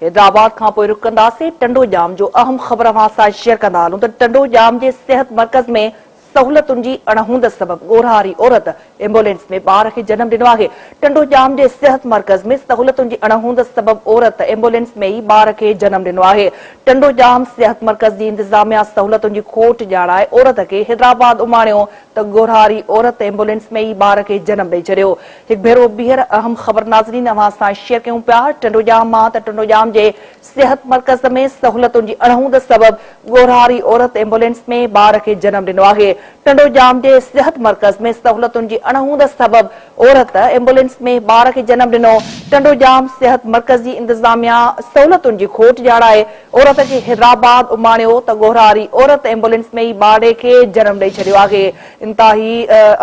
حيدرآباد کان پوء رخ ڪنداسين ٽنڊو ڄام جو اهم خبر اوهان سان شيئر ڪندا هلون ته ٽنڊو ڄام جي صحت مرڪز ۾ سهولتن جي اڻهوند سبب ڳورهاري عورت ايمبولينس ۾ ٻار کي جنم ڏنو آهي. ٽنڊو ڄام جي صحت مرڪز ۾ سهولتن جي اڻهوند سبب عورت ايمبولينس ۾ ئي ٻار کي جنم ڏنو آهي. ٽنڊو ڄام صحت مرڪز جي انتظاميا سهولتن جي کوٽ ڄاڻائي عورت کي حيدرآباد اماڻيو ته ڳورهاري عورت ايمبولينس ۾ ئي ٻار کي جنم ڏئي ڇڏيو. هڪ ڀيرو ٻيهر اهم خبر ناظرين اوهان سان شيئر ڪيون پيا ٽنڊوڄام مان ته ٽنڊوڄام جي صحت مرڪز ۾ سهولتن جي اڻهوند سبب ڳورهاري عورت ايمبولينس ۾ ٻار کي جنم ڏنو آهي. ٽنڊوڄام جي صحت مرڪز ۾ سهولتن جي اڻهوند سبب عورت ايمبولينس ۾ ٻار کي جنم ڏنو. ٽنڊوڄام صحت مرڪز جي انتظاميا سهولتن جي کوٽ ڄاڻائي عورت کي حيدرآباد اماڻيو ته ڳورهاري عورت ايمبولينس ۾ ئي ٻارڙي کي جنم ڏئي ڇڏيو آهي. انتهائي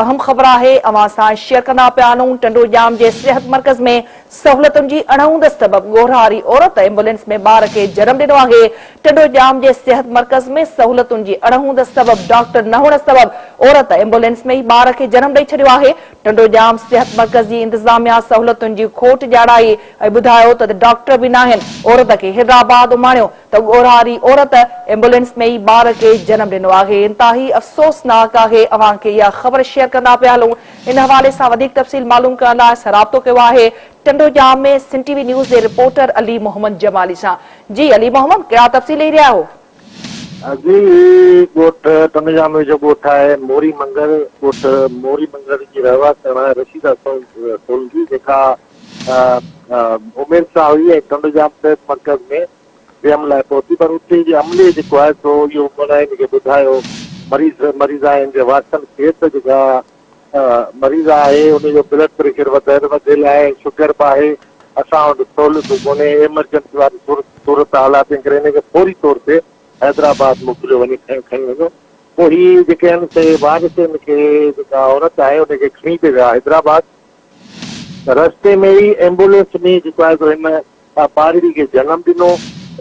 اهم خبر آهي اوهان سان شيئر ڪندا پيا هلون ٽنڊوڄام جي صحت مرڪز ۾ سهولتن جي اڻهوند سبب ڳورهاري عورت ايمبولينس ۾ ٻار کي جنم ڏنو آهي. ٽنڊوڄام جي صحت مرڪز ۾ سهولتن جي اڻهوند سبب ڊاڪٽر نه هئڻ سبب عورت ايمبولينس ۾ ئي ٻار کي جنم ڏئي ڇڏيو آهي. ٽنڊوڄام صحت مرڪز جي انتظاميا سهولتن جي کوٽ ڄاڻائي ۽ ٻڌايو ته ڊاڪٽر به ناهن، عورت کي حيدرآباد اماڻيو ته ڳورهاري عورت ايمبولينس ۾ ئي ٻار کي جنم ڏنو آهي، انتهائي افسوسناڪ آهي، اوهان کي اها خبر شيئر ڪندا پيا هلون، ان حوالي سان وڌيڪ تفصيل معلوم ڪرڻ لاء اسان رابطو ڪيو آهي ٽنڊوڄام ۾ سنڌ ٽي وي نيوز جي رپورٽر علي محمد جمالي سان، جي علي محمد ڪهڙا تفصيل ڏئي رهيا آهيو؟ جي هي ڳوٺ ٽنڊوڄام جو ڳوٺ آهي موري منگر ڳوٺ موري منگر جي رهواسڻ آهي رشيده سولنگي جيڪا اميد سان هئي ۽ ٽنڊوڄام صحت مرڪز ۾ ڄم لاء پهتي پر اتي جي عملي جيڪو آهي سو اهو معنيٰ هن کي ٻڌايو مريض مريضا هن جي وارثن کي ته جيڪا مريض آهي ان جو بلڊ پريشر وڌيل وڌيل آهي ۽ شگر به آهي اسان وٽ سهولتون ڪونهي ايمرجنسي واري صورت حال آهي تنهن ڪري هن کي فوري طور تي حيدرآباد موڪليو وڃي کڻي وڃو پوء هي جيڪي آهن سي وارث هن کي جيڪا عورت آهي ان کي کڻي پئي ويا حيدرآباد ته رستي ۾ ئي ايمبولينس ۾ جيڪو آهي سو هن ٻارڙي کي جنم ڏنو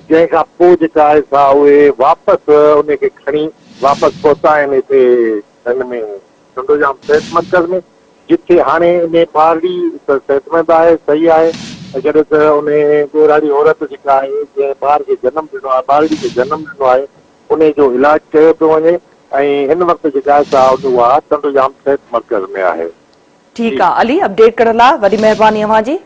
جنهن کان پوء جيڪا آهي سا اهي واپس ان کي کڻي واپس پهتا آهن هتي هن ۾ ٽنڊوڄام صحت مرڪز ۾ جتي هاڻي انهي ٻارڙي ته صحتمند آهي، صحيح آهي ۽ جڏهن ته انهي ڳورهاڙي عورت جيڪا آهي جنهن ٻار کي جنم ڏنو آهي ٻارڙي کي جنم ڏنو آهي انهي جو علاج ڪيو پيو وڃي ۽ هن وقت جيڪا آهي سا اها ٽنڊوڄام صحت مرڪز ۾ آهي. ٺيڪ آ علي اپڊيٽ ڪرڻ لاء وڏي مهرباني اوهان جي.